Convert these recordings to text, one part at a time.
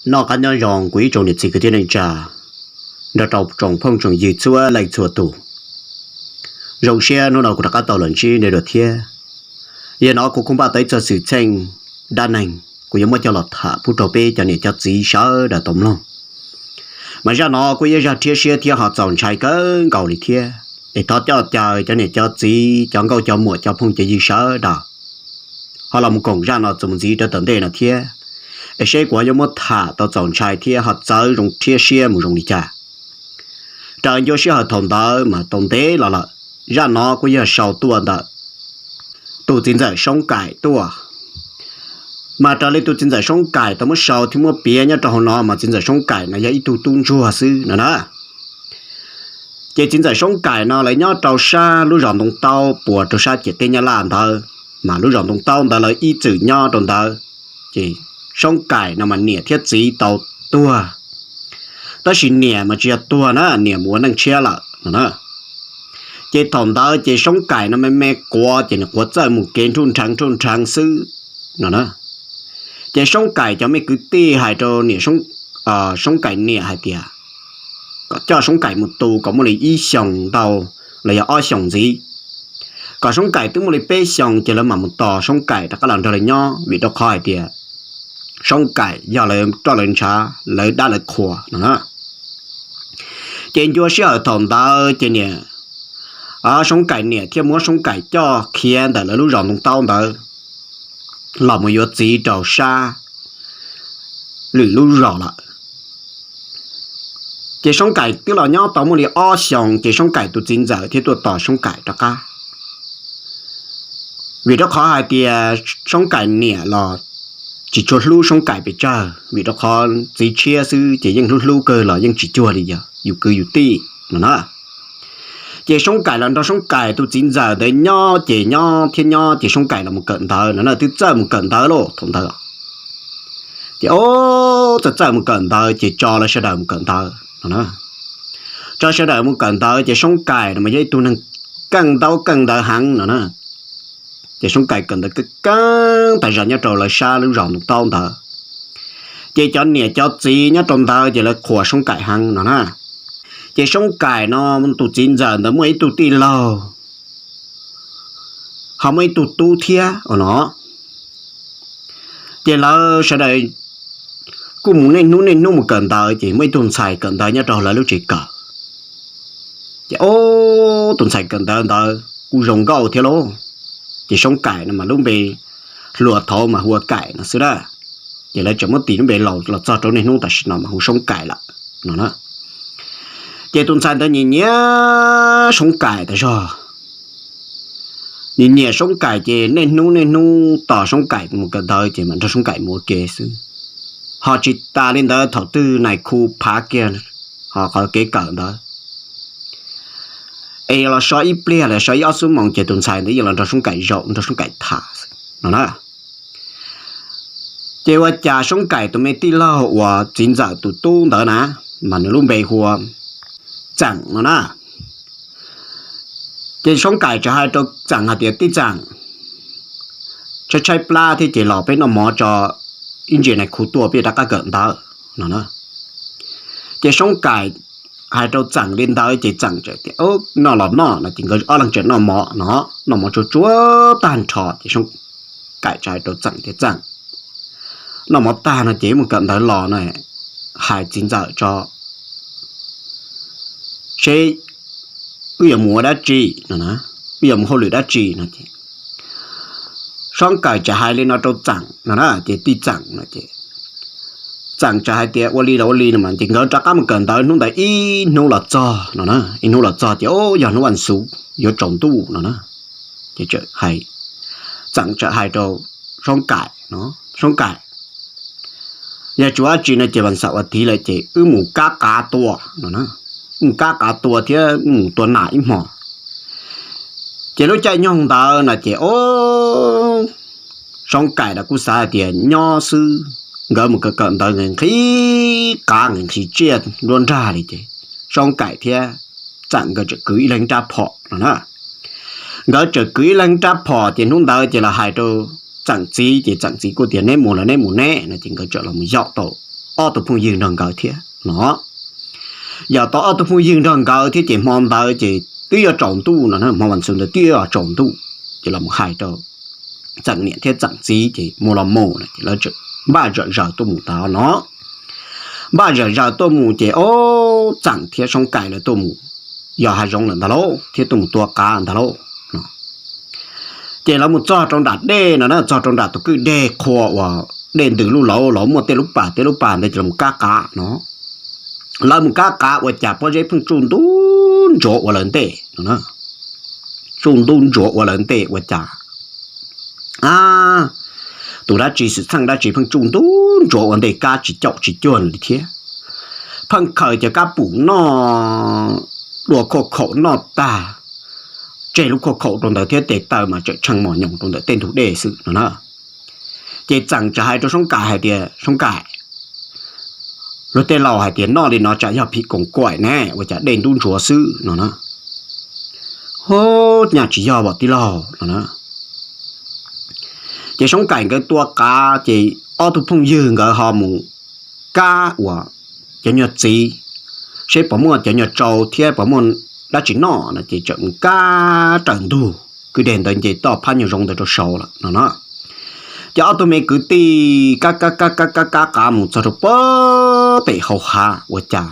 Noj qab nyob zoo kuv ib tsoom niam txiv kwv tij neej tsa, nrog rau tsoom phooj tsoom ywg txhua leej txhua tus. Zoo siab hnub no kuv rov qab tau los ntsib nej dua thiab. Yog no kuv kuj npaj tau ib txog xwm txheej dab neeg kuv yuav muab coj los tham pub rau peb cov niam cov txiv sawv daws tau mloog. Mas zaj no kuj yog zaj rhiab siab thiab ho txaus ntshai kawg nkaus li thiab. Es thov coj caw cov niam cov txiv, cov nkauj cov muam, cov phooj cov ywg sawv daws ho los mus koom zaj no txuas mus ntxiv rau tom ntej no thiab. Es seb kuv yuav muab tham tau txaus ntshai thiab ho txawv zoo rhiab siab mus zoo li cas. Raws ncua sij hawm thaum ntawd mas tau ntev los lawm, zaj no kuj yog sau tuaj ntawm tus txiv ntxawm Soob Kaim tuaj. Mas raws li tus txiv ntxawm Soob Kaim tau muab sau thiab muab piav nyob rau hauv no mas txiv ntxawm Soob Kaim no yog ib tug tub ntsuag xwb no na. Ces txiv ntxawm Soob Kaim no lawv nyob rau sab lub zos Ntoo Taub puas rau sab ciam teb Nyab Laj ntawd, mas lub zos Ntoo Taub ntawd lawv ib txwm nyob rau ntawd. Ces Soob Kaim no mas niam thiab txiv tau tuag, tab sis niam mas tsis yog tuag na, niam mus ua neej tshiab lawm no na. Ces thaum ntawd ces Soob Kaim no me me quav ces nws quav txawj mus kev nruj nrheev nruj nrheev xwb no na. Ces Soob Kaim cov me kwv tij hais rau niam, Soob Kaim niam hais tias kom coj Soob Kaim mus tu kom muaj li ib xyoos ntau los yog ob xyoos ntxiv, kom Soob Kaim twb muaj li peb xyoos ces lawv mam mus tos Soob Kaim rov qab los nrog lawv nyob, vim rau qhov hais tias Soob Kaim yog lawv roj lawv ntshav, lawv dab lawv qhuas no na. Ces ncua sij hawm thaum ntawd ces niam, Soob Kaim niam thiaj muab Soob Kaim coj khiav ntawm lawv lub zos Ntoo Taub ntawd los mus yuav txiv rau sab lwm lub zos lawm. Ces Soob Kaim twb los nyob tau muaj li ob xyoos ces Soob Kaim tus txiv ntxawm thiaj tuaj tos Soob Kaim rov qab. Vim rau qhov hais tias Soob Kaim niam los tsis tshua hlub Soob Kaim pes tsawg, vim rau qhov txiv tshiab xwb ces yeej hlub hlub kawg los yeej tsis cuag li yog yus kwv yus tij no na. Ces Soob Kaim los nrog Soob Kaim tus txiv ntxawm ntawd nyob ces nyob thiab nyob ces Soob Kaim los mus kawm ntawv no na, twb txawj mus kawm ntawv lauj thaum ntawd. Ces o, txawj txawj mus kawm ntawv ces tso lawv sawv daws mus kawm ntawv no na. Tso sawv daws mus kawm ntawv ces Soob Kaim no mas yog ib tug neeg keej ntaub keej ntawv heev no na. Ces Soob Kaim kawm ntawv keej keej tas zog nyob rau lawv sab lub zos Ntoo Taub ntawd. Ces cov niam cov txiv nyob rau ntawd ces lawv qhuas Soob Kaim heev no na. Ces Soob Kaim no tus txiv ntxawm ntawd muaj ib tug tij laug, ho muaj ib tug tub thiab no. Ces lawv sawv daws kuj mus niaj hnub niaj hnub mus kawm ntawv, ces muaj ib tug ntxhais kawm ntawv nyob rau lawv lub tsev kawm. Ces o, tus ntxhais kawm ntawv ntawd kuj zoo nkauj thiab lauj. Ces Soob Kaim no mas lub npe hluas thaud mas hu ua Kaim no xwb na. Ces lawv tseem muab tis lub npe laus los txog rau niaj hnub tam sim no mas hu Soob Kaim lawm no na. Ces tus ntxhais ntawd nyiam nyiam Soob Kaim tas zog. Nyiam nyiam Soob Kaim ces niaj hnub niaj hnub tos Soob Kaim mus kawm ntawv ces mam nrog Soob Kaim mus ua ke xwb. Ho tsis tas li ntawd thaum twg nais khu phav kiag ho qhov kev kawm ntawd es los so ib pliag los so ib ob xuab moos ces tus ntxhais ntawd yeej los nrog Soob Kaim zaum nrog Soob Kaim tham no na. Ces ua cas Soob Kaim tus me tij laug uas txiv ntxawm tus tub ntawd na, mas nws lub npe hu ua Txeem no na. Ces Soob Kaim txawm hais rau Txeem hais tias, Tij Txeem, tshaib tshaib plab thiab ces los peb noj mov tso, ib ntsis nais khu tuaj peb rov qab kawm ntawv no na. Ces Soob Kaim hais rau Txeem li ntawd ces Txeem txawm tias, Noj los noj no ces nkawd ob leeg tseem noj mov no, noj mov tsuag tsuag tag nrho ces Soob Kaim txawm hais rau Txeem tias, Txeem, noj mov tag no ces mus kawm ntawv los no hais txiv ntxawm tso seb wb yuav mus ua dab tsi no, wb yuav mus hauj lwm dab tsi no ces Soob Kaim txawm hais li no rau Txeem no na, ces Tij Txeem no ces Txeem txawm hais tias, Ua li los ua li no mas. Ces nkawd rov qab mus kawm ntawv hnub ntawd ib hnub los txog no na, ib hnub los txog ces o, yog hnub vas xuv yuav tsaus ntuj no na. Ces txawm hais, Txeem txawm hais rau Soob Kaim no, Soob Kaim, yog tsis ua dab tsi no ces vas xaum vas thiv lawm ces wb mus kab qav tua no, mus kab qav tua thiab mus tua nas ib hmos. Ces lub caij nyoog ntawd no ces o, Soob Kaim los kuj xav hais tias nyob xwb, nkawd mus kawm kawm ntawv nqhis qav nqhis tsiaj nruab nrag li ces Soob Kaim thiab Txeem nkawd txawm kwv ib leeg rab phom no na. Nkawd txawm kwv ib leeg rab phom ces hnub ntawd ces los hais rau Txeem txiv ces Txeem txiv kuj tias, Neb mus los neb mus neb no ces nkawd txawm los mus yaum tau ob tug phooj ywg nrog nkawd thiab no. Yog tau ob tug phooj ywg nrog nkawd thiab ces hmo ntawd ces twb yuav tsaus ntuj no, hmo vas xuv ntawd twb yuav tsaus ntuj, ces los hais rau Txeem niam thiab Txeem txiv ces mus los mus no ces lawv npaj zom zaws tuaj mus ntag no. Npaj zom zaws tuaj mus ces ob Txeem thiab Soob Kais lawv tuaj mus yos hav zoov lawm ntag lauj, thiab tuaj mus tua qav ntag lauj. Ces lawv mus txog rau nram dej no na, txog rau nram tus kwj dej qhua uas dej ntws luj lauv lauv muaj tej lub pas tej lub pas ntawd ces lawv mus kab qav no. Lawv mus kab qav ua cas pob zeb pheej tsuj ntub ntsuav ua lawv ntej no, tsuj ntub ntsuav ua lawv ntej ua cas tus dab tsi xwm txheej dab tsi pheej tsuj ntub ntsuav ua ntej kab tsis caum tsis cuag li thiab. Pheej khaws cov kab pum noj dua khauj khaum noj tag, tseg lub khauj khaum rau ntawd thiab tes taw mas tseem tshee mos nyoos rau ntawm tej ntug dej xwb no na. Ces Txeem txawm hais rau Soob Kais hais tias, Soob Kais, luag tej laus hais tias noj li no tsam yog phim koos kaim ne, ua cas dej ntub ntsuav xwb no na. Hos, nyaj tsis yog pom tij laug no na. Ces Soob Kais nkawd tua qav ces ob tug phooj ywg nkawd ho mus kab uas cov nyuag txiv, seb puas muaj cov nyuag tsau thiab puas muaj dab tsi noj no ces txawm mus kab raws ntug kwj deg ntawd nce toj phab nyuag zoov ntawd rau saud lawm no na. Ces ob tug me kwv tij kab kab kab kab kab kab qav mus txog rau pem hauv hav ua cas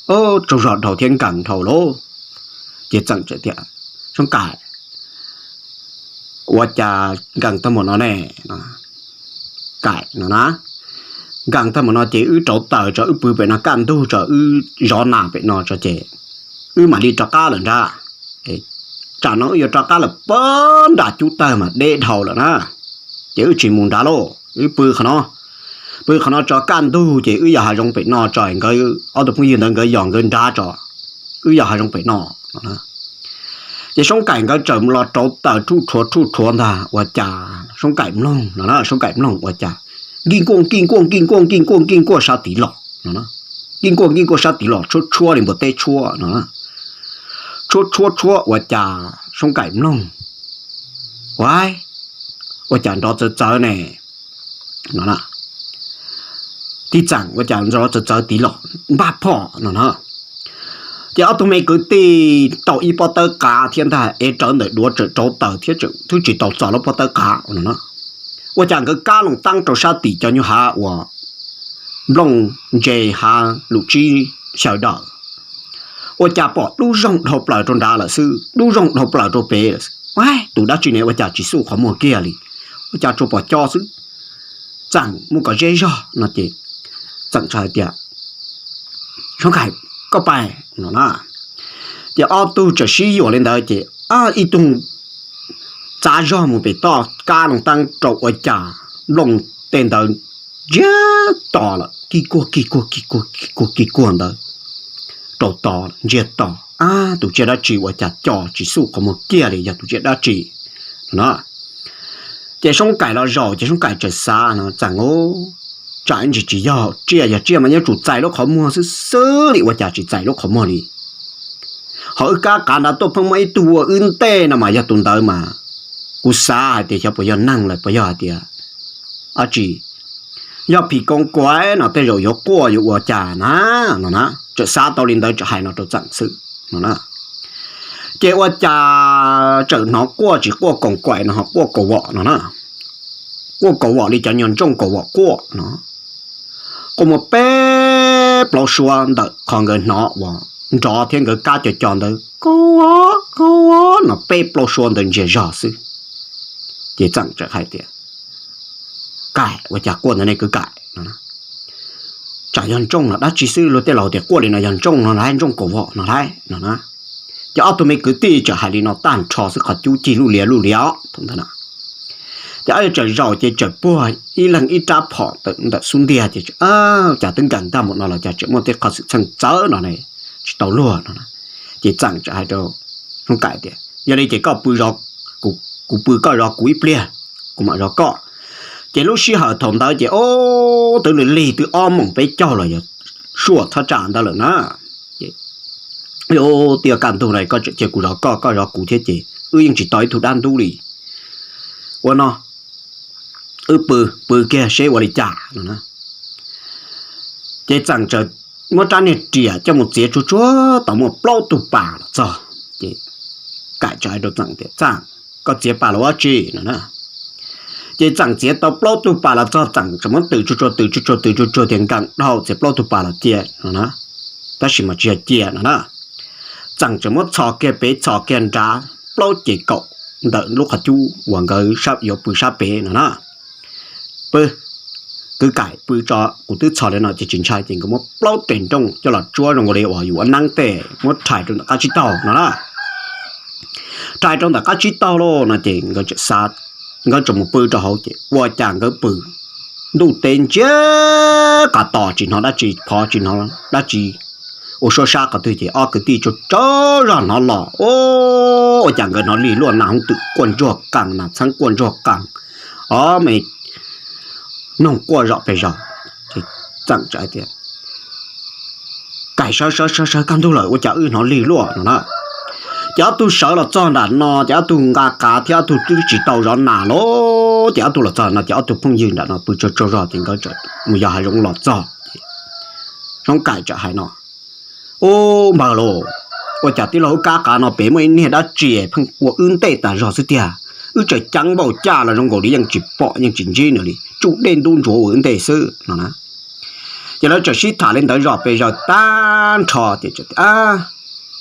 tsaug zog dhau thiab nkees dhau lauj. Ces Txeem tias, Soob Kais, ua cas nkees tag npaum no ne? Kais no na, nkees tag npaum no ces wb rauv taws tso, wb pw pem no kaj ntug tso, wb zov nas pem no tso ces wb mam li rov qab lawm nrad. Tsam no wb yuav rov qab lawm pab nram cub tawg mas deb dhau lawm na. Ces wb tsis mus nrad lauj, wb pw qhov no, pw qhov no tso kaj ntug ces wb yos hav zoov pem no tso, nkawd ob tug phooj ywg ntawd nkawd yos nkawd nrad tso, wb yos hav zoov pem no. Ces Soob Kais nkawd txawm los rauv taws rhuj rhuav rhuj rhuav ntag ua cas Soob Kais mloog no na, Soob Kais mloog ua cas nkij nkuaj nkij nkuaj nkij nkuaj nkij nkuaj nkij nkuaj sab tid los no, nkij nkuaj nkij nkuaj sab tid los tshuab tshuab li npua teb tshuab no, tshuab tshuab tshuab ua cas Soob Kais mloog, ua, ua cas nrov txawv txawv ne no. Tij Txeem, ua cas nrov txawv txawv tid los npaj phom no na. Ces ob tug me kwv tij tau ib pob tawb qav thiab ntag es rawv ntawm duav tseem rauv taws thiab twb tsis tau txos lub pob tawb qav no na. Ua cas nkawd kab loo teeb rau sab tim cov nyuag hav uas nplooj ntse hav lus tsib xyaw daws, ua cas pom dub zoog dhau plaws rau nrad lawm xwb, dub zoog dhau plaws rau pem lawm xwb. Tus dab tsi ne ua cas tsis xuj qhov muag kiag li, ua cas tsuas pom co xwb. Txeem mus kom ze zog no ces Txeem hais tias, Soob Kais, koj pais no na. Ces ob tug txawm sib yuam li ntawd ces ib tug txav zog mus pem toj kab loo teeb rau ua cas nplooj tej ntawd ntsiag to lawm, kij kuag kij kuag kij kuag kij kuag kij kuag ntawd rau to lawm ntsiag to. Ab, tus tsiaj dab tsi ua cas co tsis xuj qhov muag kiag li, yog tus tsiaj dab tsi no na. Ces Soob Kais los zaum ces Soob Kais txawm xav no, Txeem, tsam ib ntsis tsis yog tsiaj, yog tsiaj mas yuav tsum txais lub qhov muag xwb xwb li, ua cas tsis txais lub qhov muag li. Ho wb kab qav nrad tuaj pheej muaj ib tug ua wb ntej no mas yog tus ntawd mas kuv xav hais tias xyov puas yog neeg lawm puas yog hais tias dab tsi, yog phim koos kaim no tej zaum yuav quaj yuav ua cas na no na. Txawm xav tau li ntawd txawm hais no rau Txeem xwb no na. Ces ua cas txawm hnov quaj tsis quaj koos kaim no ho quaj kaus vom no na, quaj kaus vom li cov nyuag ntsooj kaus vom quaj no, quaj muaj peb plaub suab ntawm qhov nkawd hnov uas nrov thiab nkawd kab co co ntawd, kaus vom kaus vom no peb plaub suab ntawd ntsiag zog xwb. Ces Txeem txawm hais tias, Kais, ua cas quaj ntawd ne kwv Kais no, tsam yog ntsooj los dab tsi xwb, luag tej laus tias quaj li no yog ntsooj no lawm, ntsooj kaus vom no lawm no na. Ces ob tug me kwv tij txawm hais li no tag nrho xwb qhov cub cig luj lias luj lias os. Ces ob tug txawm zaum ces txawm puag ib leeg ib rab phom ntawm xub ntiag ces, Cas twb nkees tag npaum no los cas tseem muaj tej qhov xwm txheej txawv no ne, tsis tau luag no. Ces Txeem txawm hais rau Soob Kais tias, Yog li ces koj pw, kuv pw koj zov kuv ib pliag, kuv mam zov koj. Ces lub sij hawm thaum ntawd ces ob, twb lig twb ob moos peb caug los yog suaj thaj tsam ntawd lawm na. Twb kaj ntug no koj tseem cia kuv zov koj, koj zov kuv thiab ces wb yeej tsis tau ib tug dab ntub li. Ua no, wb pw, pw kiag seb ua li cas no. Ces Txeem txawm muab rab niag riam coj mus txiav tsuag tsuag tau muaj plaub tug pas los txog. Ces Kaim txawm hais rau Txeem tias, Txeem, koj txiav pas los ua dab tsi no na? Ces Txeem txiav tau plaub tug pas los txog, Txeem txawm muab tws tsuag tsuag tws tsuag tsuag tws tsuag tsuag tias nkees dhau txiav plaub tug pas los cia no na, tab sis mas tsis yog cia no na. Txeem txawm muab txhos kiag pem txhos kiag nrad plaub ces kaum ntawm lub qhov cub uas nkawd yuav pw sab pem no na. Pw, kwv Kaim pw tso, kuv twb txhos li no ces tsis ntshai. Ces nkawd muab plaub tes nrooj coj los tsuab zoo nkaus li uas yus ua neeb tej muab rhais rau ntawm qab tsib taug no na. Rhais rau ntawm qab tsib taug lauj no ces nkawd txawm xav, nkawd txawm mus pw rau hauv ces ua cas nkawd pw ntuj teb ntsiag qas tos tsis hnov dab tsi phov tsis hnov dab tsi ua suab sab qhov twg ces ob kwv tij tsaug tsaug zog hnov los, ua cas nkawd hnov lig luaj nas hoob twm quaj ntsuag qees nas txheeb quaj ntsuag qees, ob me noog quaj zom pes zos. Ces Txeem txawm hais tias, Kaim, sawv sawv sawv sawv kaj ntug lawm ua cas wb hnov lig luaj no na. Ces ob tug sawv los txog nram no ces ob tug nqa qav thiab ob tug twb tsis tau zov nas lauj. Ces ob tug los txog no ces ob tug phooj ywg nram no pw tsaug tsaug zog ces nkawd txawm mus yos hav zoov los txog. Soob Kaim txawm hais no, Ub npawg lauj, ua cas tij laug wb kab qav no pem muaj ib niag dab tsi pheej ua wb ntej tas zog xwb tiag. Wb tseem ceev npaum cas los zoo nkaus li yeej tsis pom yeej tsis ntsib nws li, tsuj dej ntub ntsuav ua wb ntej xwb no na. Ces lawv txawm sib tham li ntawd zom pes zaws tag nrho ces,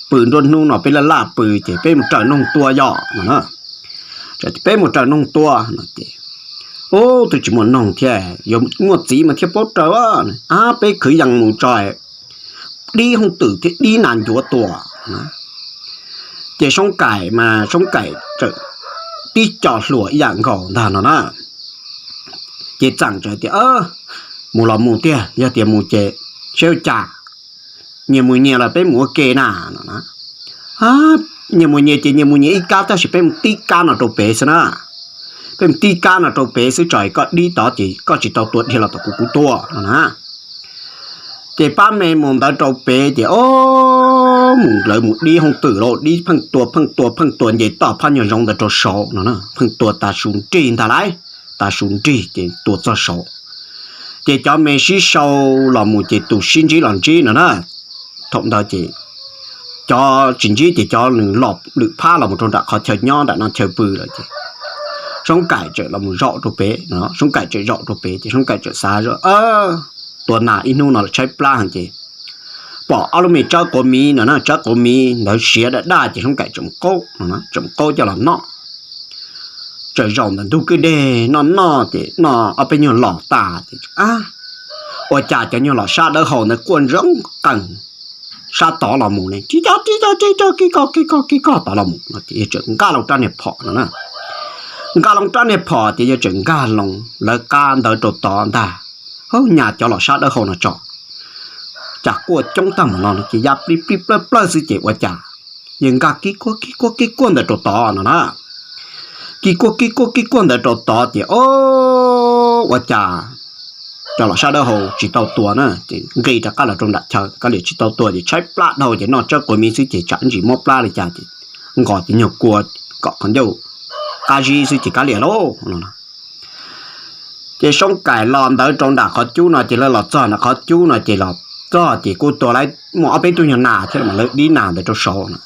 Pw nruab hnub no peb laj laj pw ces peb mus raws noog tua yom no na. Peb mus raws noog tua no ces, Ub, twb tsis muaj noog thiab, yuav muaj txiv mas thiaj paub raws. Ab, peb khwv yees mus tso, dib hoob twm thiab dib nas ncuav tua. Ces Soob Kaim mas Soob Kaim tib co hluas ib yam nkaus ntag no na. Ces Txeem tias, Mus los mus tiag, yog tias mus ces seb ua cas, nyias mus nyias los peb mus ua ke na no. Nyias mus nyias ces nyias mus nyias ib kab tab sis peb mus tib kab no rau pem xwb na. Peb mus tib kab no rau pem xwb tso, koj dib tod ces koj tsis tau tua dhia los tom kuv, kuv tua no na. Ces pab me mus ntawd rau pem ces, o, mus lawv mus dib hoob twm lauj, dib pheej tua pheej tua pheej tua nce toj phab nyuag zoov ntawd rau saud no, pheej tua tas su nrig ntag lauj, tas su nrig ces tua txog saud. Ces cov me sib sau los mus ces tus sib ntsib los ntsib no na. Thaum ntawd ces cov tsis ntsib ces cov nws los lwm phab los mus rau nram qhov chaw nyob nram no chaw pw lawm ces Soob Kaim txawm los mus zaum rau pem no, Soob Kaim txawm zaum rau pem ces Soob Kaim txawm xav, Tua nas ib hnub no tshaib plab heev ces pom ob lub me tsawb quav miv no na, tsawb quav miv ntawd siav daj daj ces Soob Kaim txawm mus qaub no, txawm mus qaub coj los noj. Txawm zaum ntawm ntug kwj deg noj noj ces noj ob peb nyuag los tas ces, ua cas cov nyuag los sab dawb hau ntawd quaj ntsoog qees sab tod los mus ne, Tib co tib co tib co kib ko kib ko kib ko tod los mus no ces yawg txawm nqa loo rab niag phom no na. Nqa loo rab niag phom ces yawg txawm nkag loo lawv qab ntawd rau tod ntag. Hauj, nyas cov los sab dawb hau no tso, cas quaj coob tag mus no no ces ya plij plij plawj plawj xwb ces ua cas yawg nkag kib kuaj kib kuaj kib kuaj ntawd rau tod no na. Kib kuaj kib kuaj kib kuaj ntawd rau tod ces, o, ua cas cov los sab dawb hau tsis tau tua na ces nqis rov qab los rau nram chaw, kav liam tsis tau tua ces tshaib plab dhau ces noj tsawb quav miv xwb ces tsam ntsis mob plab li cas ces nqos ces nyuag kua kom qhov ncauj qab zib xwb ces kav liam lauj no. Ces Soob Kaim los ntawd rau nram qhov cub no ces lawv los txog nram qhov cub no ces los txog ces kuj tua lawv muaj ob peb tug nyuag nas thiab mas lawv dib nas ntawd rau saud no,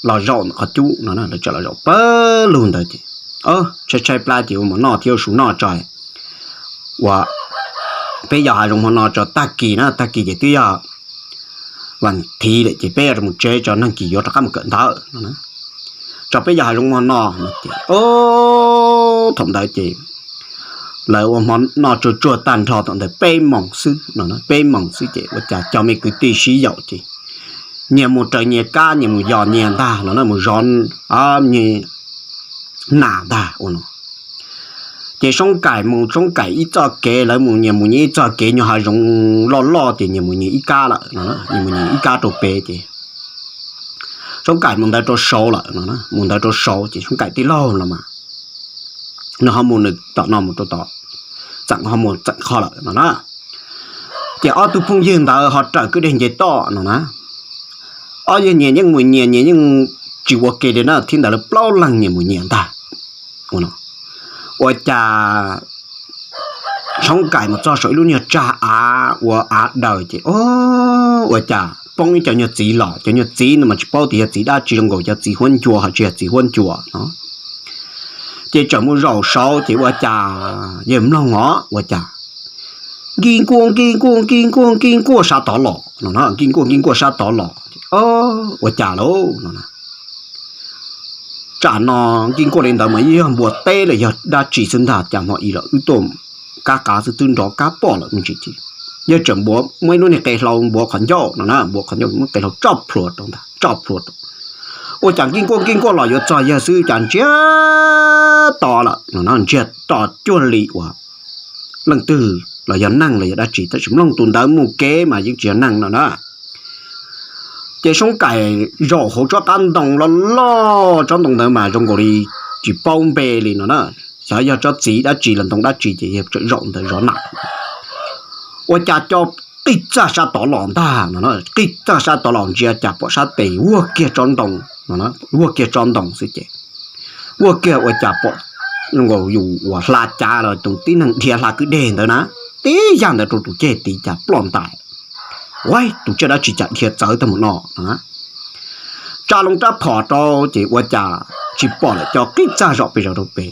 los zaum ntawm qhov cub no, lawv txawm los zaum pawg lug ntawd ces, tshaib tshaib plab ces ua mov noj thiab ua su noj tso, ua peb yos hav zoov hmo no tso, tag kis na, tag kis ces twb yog vas thiv lawm ces peb yuav mus tsev tso, nag kis yuav rov qab mus kawm ntawv no, tso peb yos hav zoov hmo no no ces, o, thaum ntawd ces lawv ua hmo noj tsuag tsuag tag nrho thaum ntawd peb moos xwb no, peb moos xwb ces ua cas cov me kwv tij sib yaum ces nyias mus raws nyias kab, nyias mus yos nyias ntag no na, mus zov nas ntag ua no. Ces Soob Kaim mus Soob Kaim ib txoj kev, lawv mus nyias mus nyias ib txoj kev, nyuag hav zoov loj loj ces nyias mus nyias ib kab lawm no, nyias mus nyias ib kab rau pem ces Soob Kaim mus ntawd rau saud lawm no, mus ntawd rau saud ces Soob Kaim tij laug los mas nws ho mus nws tom no mus rau tod, Txeem ho mus Txeem qhov lawm no na. Ces ob tug phooj ywg ntawd ho raws kwj deg nce toj no na. Ob yawg nyias yeej mus nyias, nyias yeej tsis ua ke li na, thiab ntawd lawv plaub leeg nyias mus nyias ntag. Ua cas Soob Kaim mus txog saum ib lub nyuag tsag av ua av daws ces o, ua cas poob ib cov nyuag txiv los, cov nyuag txiv no mas tsis paub tias yog txiv dab tsi, zoo nkaus cov txiv huab ncua ho tsis yog txiv huab ncua no. Ces tseem mus zaum saud ces ua cas yawg mloog os, ua cas nkij nkuaj nkij nkuaj nkij nkuaj nkij nkuaj sab tod los no, nkij nkuaj nkij nkuaj sab tod los. Ua cas lauj no, tsam no nkij nkuaj li ntawd mas yog npua teb los yog dab tsi xwb ntag, cas hmo ib los wb tuaj kab qav xwb twb nrov kab poj lawm me ntsis ces. Yawg tseem npuav muaj ib lub niag qe hlau npuav qhov ncauj no na, npuav qhov ncauj muab qe hlau tso plhuav rau ntag, tso plhuav rau. Ua cas nkij nkuaj nkij nkuaj los yuav txog yawg xwb cas ntsiag to lawm no, ntsiag to cuag li uas leej twg los yog neeg los yog dab tsi, tab sis mloog tus ntawd mus kev mas yeej tsis yog neeg no na. Ces Soob Kaim zaum hauv tsob qab ntoo loj loj, tsob ntoo ntawd mas zoo nkaus li tsis paub npe li no na, xyov yog tsob txiv dab tsi los ntoo dab tsi ces yawg tseem zaum ntawd zov nas. Ua cas co qij txaj sab tod los ntag no, qij txaj sab tod los ntsia cas pom sab tes vuag kiag tsob ntoo, vuag kiag tsob ntoo xwb ces vuag kiag ua cas pom nkaus yus uas hla cav los tus tib neeg dhia hla kwj deg ntawd na, tib yam ntawd rau tus ceg tid cas ploj ntais. Ua tus tsiaj dab tsi cas dhia txawv tag mus no no. Tsa loo rab phom rau ces ua cas tsis pom lawm, co qij txaj zom pes zaws rau pem,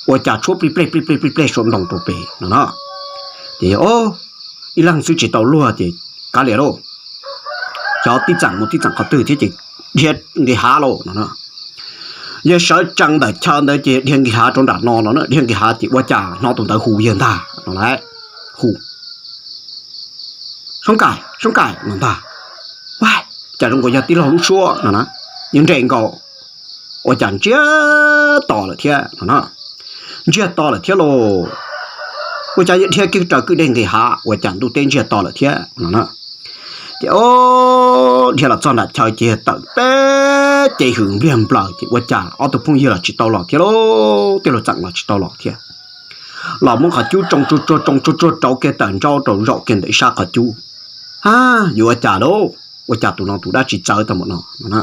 ua cas tshuab plig pleg plig pleg plig pleg saum ntoo rau pem no na. Ces ib leeg xwb tsis tau luag ces kav liam lauj, xyov tib txeem mus tib txeem qhov twg thiab ces dhia nqis hav lauj no. Yawg sawv tsees ntawm chaw ntawd ces dhia nqis hav rau nram no no, dhia nqis hav ces ua cas hnov tus ntawd hu yawg ntag no lauj, hu Soob Kaim, Soob Kaim no ntag. Ua cas zoo nkaus yog tij laug lub suab no na, yeej nres nkaus, ua cas ntsiag to lawm thiab no na, ntsiag to lawm thiab lauj. Ua cas yawg dhia kiag raws kwj deg nqis hav, ua cas ntuj teb ntsiag to lawm thiab no na. Ces o, dhia los txog nram chaw ces tawm peb ces hwm npliag nplaws ces ua cas ob tug phooj ywg los tsis tau los thiab lauj, tij laug Txeem los tsis tau los thiab. Los muab qhov cub tsoo tsuag tsuag tsoo tsuag tsuag rauv kiag tawm ntsaub rau zaum kiag ntawm ib sab qhov cub. A, yuav ua cas lauj, ua cas tus no tus dab tsi txawv tag npaum no no na.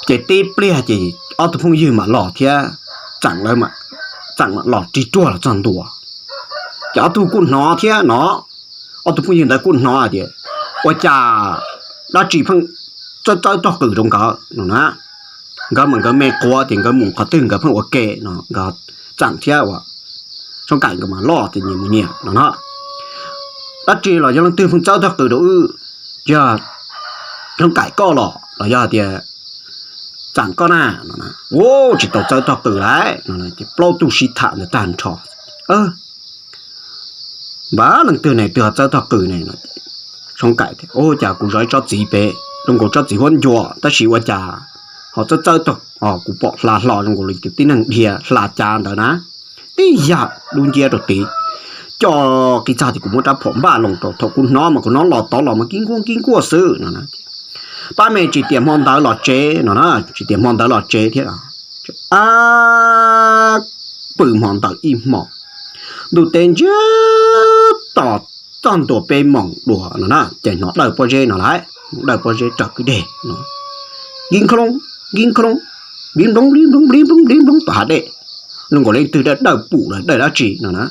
Ces tib pliag ces ob tug phooj ywg mam los thiab, Txeem, Txeem mam los rig ruag los txog ntua. Ces ob tug kuj hnov thiab no, ob tug phooj ywg ntawd kuj hnov tias ua cas dab tsi pheej txawb txawb tog qws rau nkawd no na. Nkawd mas nkawd me quav ces nkawd mus qhov twg nkawd pheej ua ke no, nkawd Txeem thiab ua Soob Kaim nkawd mas loj ces nyias mus nyias no na. Dab tsi los yog leej twg pheej txawb tog qws rau wb, yog Soob Kaim koj los los yog tias Txeem koj na no. Ua tsis tau txawb tog qws lawm no ces plaub tug sib tham ntawd tag nrho. Npab leej twg ne twg ho txawb tog qws ne no. Soob Kaim tias, ua cas kuv zov ib tsob txiv pem zoo nkaus tsob txiv huab ncua tab sis ua cas ho txawb txawb tog, kuv pom hla hlo zoo nkaus li tus tib neeg dhia hla cav ntawd na, tib yam dub nciab rau tid. Coj qij txaj ces kuv muab rab phom npaj loo rau, thaum kuv hnov mas kuv hnov los tod los mas kib nkuaj kib nkuaj xwb no. Pab me tsis tias hmo ntawd los tsev no na, tsis tias hmo ntawd los tsev thiab. A, pw hmo ntawd ib hmo, ntuj teb ntsiag to txog ntua peb moos dua no na ces hnov dawj pob zeb no lawm, dawj pob zeb raws kwj deg no, nkib nkhlob nkib nkhlob, npib nploog npib nploog npib nploog npib nploog tom hav dej, zoo nkaus li twg dawj dawj pum los dawj dab tsi no na.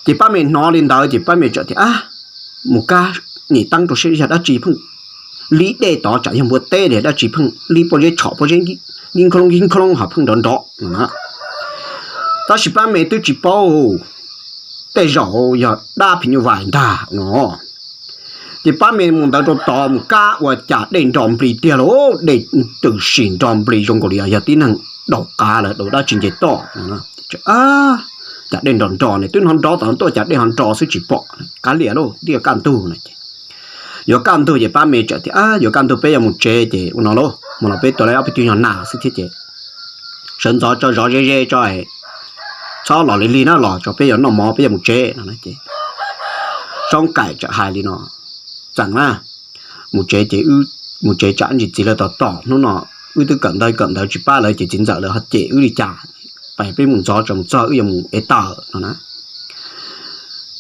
Ces pab me hnov li ntawd ces pab me txawm tias, a, mus kab nyem teeb rau seb yog dab tsi pheej lib dej tod, tsam yog npua teb li dab tsi pheej lib pob zeb tshom pob zeb nkib nkhlob nkib nkhlob ho pheej nrov nrov no na. Tab sis pab me twb tsis paub, tej zaum yog dab phim nyuj vais ntag no. Ces pab me mus ntawd rau tod mus kab ua cas dej nro nplig tiag lauj, dej twm sim nro nplig zoo nkaus li yog tib neeg daus qav lawm daus dab tsi nce toj no. Cas dej nro nro ne, twb hnov nrov tom tuaj cas dej ho nro xwb tsis pom, kav liam lauj, twb yuav kaj ntug no ces, yuav kaj ntug ces pab me txawm tias, a, yuav kaj ntug peb yuav mus tsev ces ua no lauj, mus los peb tua lawv ob peb tug nyuag nas xwb thiab ces sawv ntxov tso zov ze ze tso, txhob los li lig na, los tso peb yuav noj mov peb yuav mus tsev no ces Soob Kaim txawm hais li no, Txeem na, mus tsev ces wb mus tsev tsam ntsis txiv lawv tos tom hnub no, wb twb kawm ntawv kawm ntawv tsis pab lawv ces txiv ntxawm lawv ho cem wb li cas, pab peb mus ntxov tso mus txog wb yuav mus ev taws no na.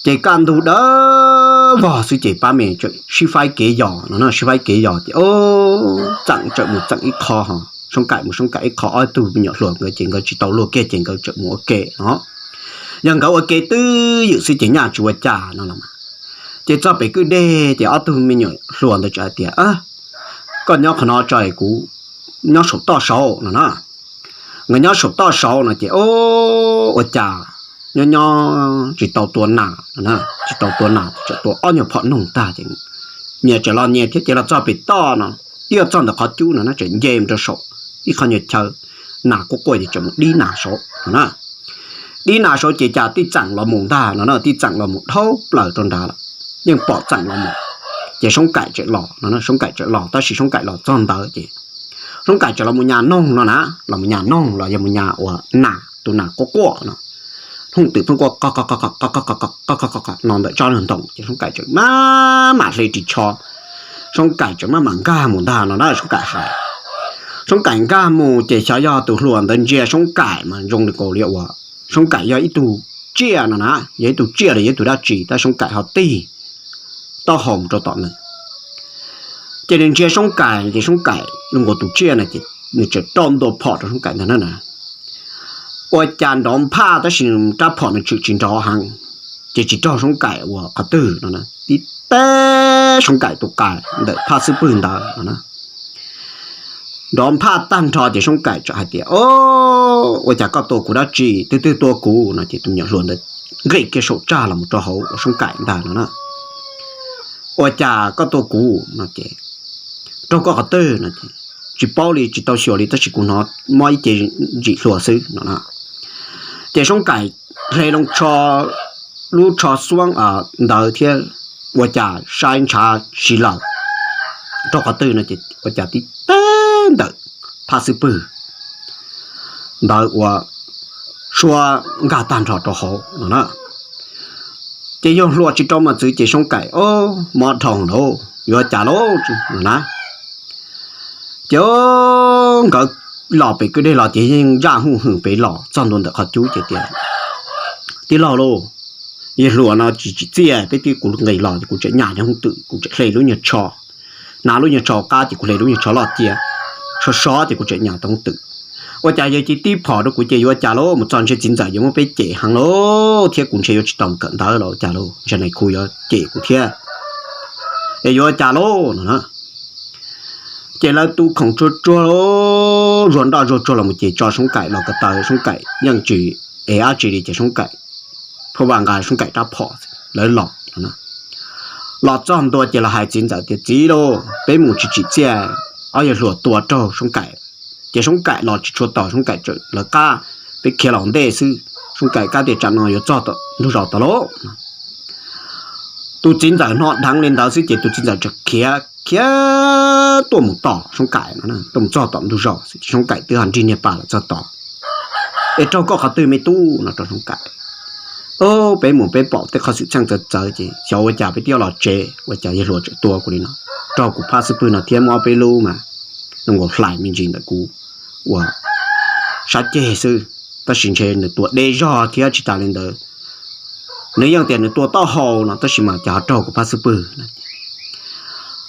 Ces kaj ntug dawb vog xwb ces pab me sib faib kev yos no na, sib faib kev yos ces Txeem txawm mus Txeem ib qho ho Soob Kaim mus Soob Kaim ib qho, ob tug me nyuam hluas nkawd ces nkawd tsis tau luag kiag ces nkawd txawm mus ua ke no. Yog nkawd ua ke twj ywm xwb ces nyaj tsis ua cas no los mas. Ces txog pem kwj deg ces ob tug me nyuam hluas ntawd txawm hais tias, koj nyob qhov no tso es kuv nyob saum toj saud no na. Nkawd nyob saum toj saud no ces ua cas nyob nyob tsis tau tua nas no, tsis tau tua nas, txawm tua ob nyuag phom noog tag ces nyias txawm los nyias thiab ces los txog pem toj no, twb yuav txog ntawm qhov cub no na, txawm nce mus rau saum ib qho nyuag chaw nas quaj quaj ces txawm mus dib nas saud no na. Dib nas saud ces cas tij txeem los mus ntag no na, tij txeem los mus dhau plaws rau nrad lawm, yeej pom txeem los mus. Ces Soob Kaim txawm los no, Soob Kaim txawm los, tab sis Soob Kaim los txog ntawd ces Soob Kaim txawm los mus nyas noog no na, los mus nyas noog los yog mus nyas ua nas, tus nas quaj quaj no. Noog twm pheej quaj qo qo qo qo qo qo qo qo qo qo no ntawm tsob ntoo ces Soob Kaim txawm maj mam hle ris tsho, Soob Kaim txawm maj mam nkag mus ntag no na, Soob Kaim hais. Soob Kaim nkag mus ces xyov yog tus hluas ntawd ntsia Soob Kaim mas zoo li kaus li uas Soob Kaim yog ib tug tsiaj no na, yog ib tug tsiaj los yog ib tug dab tsi tab Soob Kaim ho tig taub hau mus rau tom nws. Ces nws ntsia Soob Kaim ces Soob Kaim zoo nkaus tus tsiaj no ces nws txawm rau ntua phom rau Soob Kaim ntag na. Ua cas nrov nphaj tab sis rab phom nws tshwm tsis nrov heev, ces tsis raug Soob Kaim ua qhov twg no na, tib teb Soob Kaim tus qai ntawm phaj xwb pwg ntawd no na. Nrov nphaj tag nrho ces Soob Kaim txawm hais tias, O, ua cas koj tua kuv dab tsi, twb twb tua kuv no ces tus me nyuam hluas ntawd nqis kiag saum tsag los mus rau hauv ua Soob Kaim ntag no na. Ua cas koj tua kuv no ces raug koj qhov twg no ces tsis paub li, tsis tau xyuas li, tab sis kuv hnov mob ib ce ntsim hlua xwb no na. Ces Soob Kaim hle loo tsho, lub tsho xuab ntawd thiab ua cas saib ntshav si lawm, raug qhov twg no ces ua cas tib teb ntawm phaj xwb pwg ntawd ua suab nkag tag nrho rau hauv no na. Ces yog hluas tsis rau mos txwv ces Soob Kaim, O, mob dhau lawm, yuav cas lauj no na. Ces nkawd los pem kwj deg los ces yeej ntsaj huj hwm pem los txog ntua ntawm qhov cub ces tias, Tij laug lauj, yawg hluas no tsis tsim txiaj, peb twb kuv nqis los kuv tseem nyas cov hoob twm, kuv tseem hle lub nyuag tsho, hnav lub nyuag tsho qab ces kuv hle lub nyuag tsho loj cia, sov sov ces kuv tseem nyas tau hoob twm. Ua cas yawg cia tib phom rau kuv ces yuav ua cas lauj, mus txog ntshe txiv ntxawm yuav muab peb cem heev lauj, thiab kuv ntshe yuav tsis tau mus kawm ntawv los ua cas lauj, ntshe nais khu yuav cem kuv thiab, es yuav ua cas lauj no na. Ces lawv tu khoom tsuag tsuag, zuag nroj zuag tsuag los mus ces tso Soob Kaim los ko taw, Soob Kaim yeej tsis ev dab tsi li ces Soob Kaim pha vaj nqa Soob Kaim rab phom, lawv los no na. Los txog ntua ces los hais txiv ntxawm tias, Txiv lauj, peb mus tsis tsim txiaj, ob yawg hluas tua raug Soob Kaim, ces Soob Kaim los tsis tshua tos Soob Kaim tseem lawv qab, peb khiav los ntej xwb, Soob Kaim kab tias tsam no yuav txog tom ntug zos tod lauj. Tus txiv ntxawm hnov dheev li ntawd xwb ces tus txiv ntxawm tseem khiav khiav tuaj mus tos Soob Kaim no, tuaj mus txog tom ntug zos xwb ces Soob Kaim twb ho nrig niag pas los txog tod. Es raug koj qhov twg me tub no rau Soob Kaim. Peb mus peb pom tej qhov xwm txheej txawv txawv ces xyov ua cas peb twb los tsev ua cas yawg hluas tseem tua kuv li no, raug kuv phab xwb pwg no thiab muaj ob peb lub mas zoo nkaus hlais me ntsis ntawm kuv ua sab ceg xwb, tab sis ntshe nws tua deb zog thiab tsis tas li ntawd, nws yeej tias nws tua taub hau no tab sis mas cas ho raug kuv phab xwb pwg.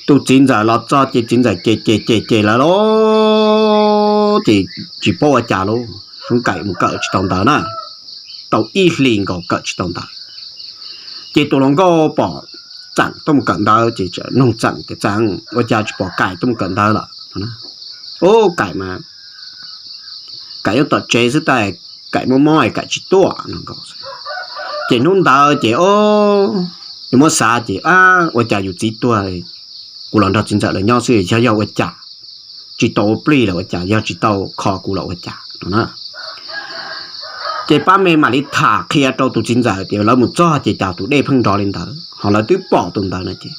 Tus txiv ntxawm los txog ces txiv ntxawm cem cem cem cem lawv lauj, ces tsis paub ua cas lauj, Soob Kaim mus kawm tsis tau ntawv na, tau ib hlis nkaus kawm tsis tau ntawv. Ces tus hluas nkauj pom Txeem tuaj mus kawm ntawv ces nug Txeem tias, Txeem, ua cas tsis pom Kaim tuaj mus kawm ntawv lawm? Ub, Kaim mas Kaim nyob tom tsev xwb tab Kaim mob mob Kaim tsis tuaj no. Ces hnub ntawd ces nws muab xav ces, Ua cas yus txiv tuag, kuv los nrog txiv ntxawm lawv nyob xwb, xyov yog ua cas tsis tau ua plig los ua cas, yog tsis tau kho kuv los ua cas no na. Ces pab me mam li tham qhia rau tus txiv ntxawm tias lawv mus txog ces cas tus dej pheej nrov li ntawd, ho lawv twb pom tus ntawd no ces,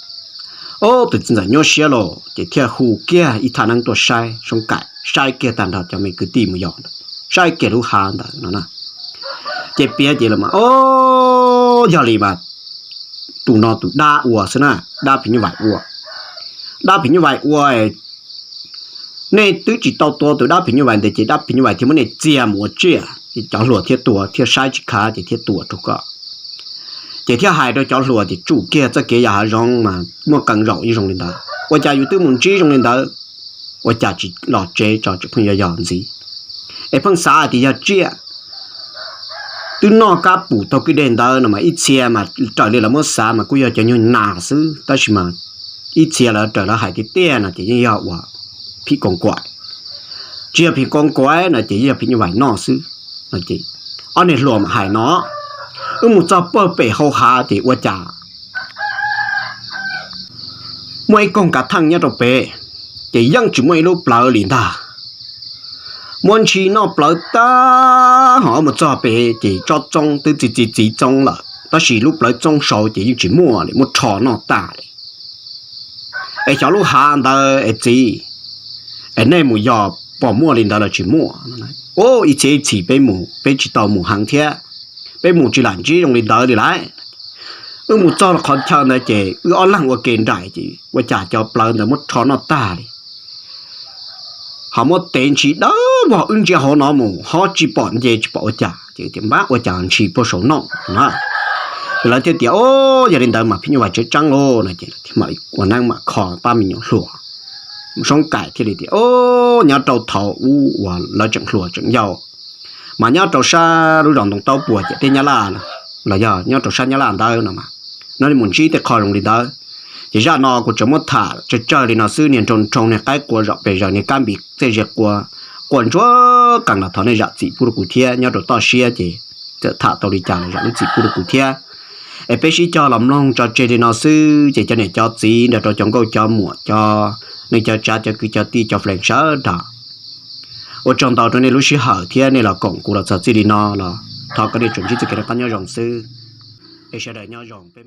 ub, tus txiv ntxawm nyuaj siab los ces thiaj hu kiag ib thaj neeb tuaj saib Soob Kaim, saib kiag tag nrho cov me kwv tij mus yos ntawd, saib kiag lub hav ntawd no na. Ces piav ces lawv mas, Ub, yog li mas tus no tus dab ua xwb na, dab phim nyuj vais ua. Dab phim nyuj vais ua, nej twb tsis tau tua tus dab phim nyuj vais ntawd ces dab phim nyuj vais thiaj muab nej txia mus ua tsiaj, ces cov hluas thiaj tua thiaj saib tsis khav ces thiaj tua rau koj. Ces thiaj hais rau cov hluas tias tsum kiag txoj kev yos hav zoov mas muaj qee zaum ib zoo li ntawd, ua cas yus twb mus ntsib zoo li ntawd, ua cas tsis los tsev tso tseem pheej yog yos ntxiv, es pheej xav hais tias yog tsiaj. twb noj kab pum taug kwj deg ntawd no mas ib txhia mas raws li lawv muab xav mas kuj yog cov nyuag nas xwb, tab sis mas ib txhia lawv raws lawv hais tiag tiag no ces yeej yog uas phim koos kuam. Tsis yog phim koos kuam no ces yeej yog phim nyuj vais noj xwb. Ob niag hluas mas hais no, wb mus txog pawg pem hau hav ces ua cas muaj ib koog kav theej nyob rau pem, ces yeej tsis muaj ib lub plawv li ntag. Muab ntshis noj plawv tag ho mus txog pem ces tsob txoob twb txiv txiv txiv txoob lawm tab sis lub plawv txoob saud ces yeej tsis muaj li, muab rho noj tag li. Es xyov lub hav ntawd es txiv, es nej mus yog pom muaj li ntawd los tsis muaj? Ub, ib txhia ib txhis peb mus peb tsis tau mus heev thiab, peb mus tsis lam ntsib zoo li ntawd li lauj. Wb mus txog qhov chaw ntawd ces wb ob leeg ua ke nraim ces ua cas cov plawv ntawd muab rho noj tag li. Ho muab tev ntshis dawb vog wb ntsia hauv no mus ho tsis pom nce tsis pom ua cas ces tias npab ua cas ntshis puag saum no na. Ces lawv thiaj tias, Ub, yog li ntawd mas phim nyuj vais tseeb tseeb lauj no ces ua neeb mam kho pab me nyuam hluas soob kaim thiaj li tias, Ub, nyob rau thaum ub uas lawv tseem hluas tseem yau mas nyob rau sab lub zos Ntoo Taub Puas ciam teb Nyab Laj los yog nyob rau sab Nyab Laj ntawd no mas, no li mus ntsib tej qho zoo li ntawd. Ces zaj no kuv tseem muab tham tsawg tsawg li no xwb, niag nroo nroo niag qaib qua zom pes zaws niag kab npis txej ze qua, qua ntsuag qees los thov nej zam txim pub rau kuv thiab. Nyob rau toj siab ces txawm tham tau li cas los zam lub txim pub rau kuv thiab. Es peb sib cog los mloog tso tseg li no xwb ces cov niam cov txiv nrog rau cov nkauj cov muam cov neej cov tsav cov kwv cov tij cov flees sawv daws, ua tsaug ntau rau nej lub sij hawm thiab nej los koom kuv los txog txij li no los thov kom nej tsuas ntsib txoj kev noj qab nyob zoo xwb. Es sawv daws nyob zoo peb